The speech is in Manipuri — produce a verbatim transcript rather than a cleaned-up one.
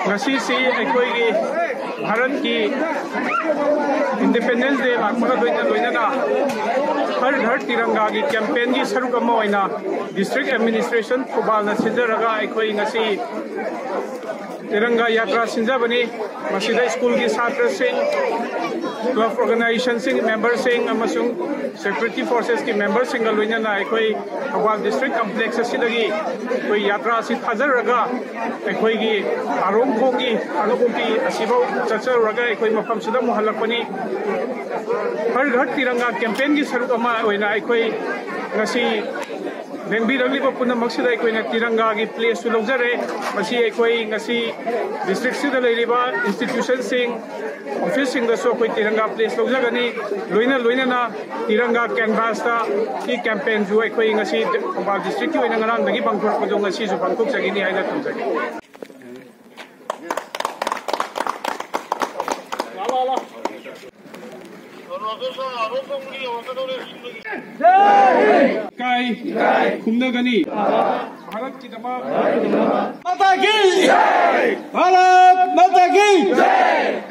ꯉꯁꯤꯁꯤ ꯑꯩꯈꯣꯏꯒꯤ ꯚꯥꯔꯠꯀꯤ Independence Day ꯂꯥꯛꯄꯒ ꯂꯣꯏꯅ ꯂꯣꯏꯅꯅ ꯍꯔ ꯘꯔ ꯇꯤꯔꯪꯒꯥꯒꯤ ꯀꯦꯝꯄꯦꯟꯒꯤ ꯁꯔꯨꯛ ꯑꯃ ꯑꯣꯏꯅ district administration ꯊꯧꯕꯥꯜꯅ ꯁꯤꯟꯖꯔꯒ ꯑꯩꯈꯣꯏ ꯉꯁꯤ ꯇꯤꯔꯪꯒꯥ ꯌꯥꯇ꯭ꯔꯥ ꯁꯤꯟꯖꯕꯅꯤ꯫ ꯃꯁꯤꯗ ꯁ꯭ꯀꯨꯜꯒꯤ ꯁꯥꯇ꯭ꯔꯁꯤꯡ, club organizationꯁꯤꯡ memberꯁꯤꯡ ꯑꯃꯁꯨꯡ security forcesꯀꯤ memberꯁꯤꯡꯒ ꯂꯣꯏꯅꯅ ꯑꯩꯈꯣꯏ ꯊꯧꯕꯥꯜ district complex ꯑꯁꯤꯗꯒꯤ ꯑꯩꯈꯣꯏ ꯌꯥꯇ꯭ꯔꯥ ꯑꯁꯤ ꯊꯥꯖꯔꯒ ꯑꯩꯈꯣꯏꯒꯤ ꯑꯥꯔꯣꯡꯈꯣꯡꯒꯤ ꯀꯥꯡꯄꯣꯛꯄꯤ ꯑꯁꯤꯐꯥꯎ ꯆꯠꯆꯔꯨꯔꯒ ꯑꯩꯈꯣꯏ ꯃꯐꯝꯁꯤꯗ ꯑꯃꯨꯛ ꯍꯜꯂꯛꯄꯅꯤ꯫ ꯍꯔ ꯘꯔ ꯇꯤꯔꯪꯒꯥ campaignꯒꯤ ꯁꯔꯨꯛ ꯑꯃ ꯑꯣꯏꯅ ꯑꯩꯈꯣꯏ ꯉꯁꯤ ꯂꯦꯡꯕꯤꯔꯛꯂꯤꯕ ꯄꯨꯝꯅꯃꯛꯁꯤꯗ ꯑꯩꯈꯣꯏꯅ ꯇꯤꯔꯪꯒꯥꯒꯤ placeꯁꯨ ꯂꯧꯖꯔꯦ꯫ ꯃꯁꯤ ꯑꯩꯈꯣꯏ ꯉꯁꯤ districtꯁꯤꯗ ꯂꯩꯔꯤꯕ institutionꯁꯤꯡ, officeꯁꯤꯡꯗꯁꯨ ꯑꯩꯈꯣꯏ ꯇꯤꯔꯪꯒꯥ place ꯂꯧꯖꯒꯅꯤ꯫ ꯂꯣꯏꯅ ꯂꯣꯏꯅꯅ ꯇꯤꯔꯪꯒꯥ canvasꯇ ꯒꯤ campaignꯁꯨ ꯑꯩꯈꯣꯏ ꯉꯁꯤ ꯊꯧꯕꯥꯜ districtꯀꯤ ꯑꯣꯏꯅ ꯉꯔꯥꯡꯗꯒꯤ ꯄꯥꯡꯊꯣꯔꯛꯄꯗꯣ ꯉꯁꯤꯁꯨ ꯄꯥꯡꯊꯣꯛꯆꯒꯅꯤ ꯍꯥꯏꯅ ꯊꯝꯖꯒꯦ꯫ ꯏꯀꯥꯏ ꯈꯨꯝꯅꯒꯅꯤ꯫ ꯚꯥꯔꯠꯀꯤꯗꯃꯛ꯫ माता की जय। भारत माता की जय।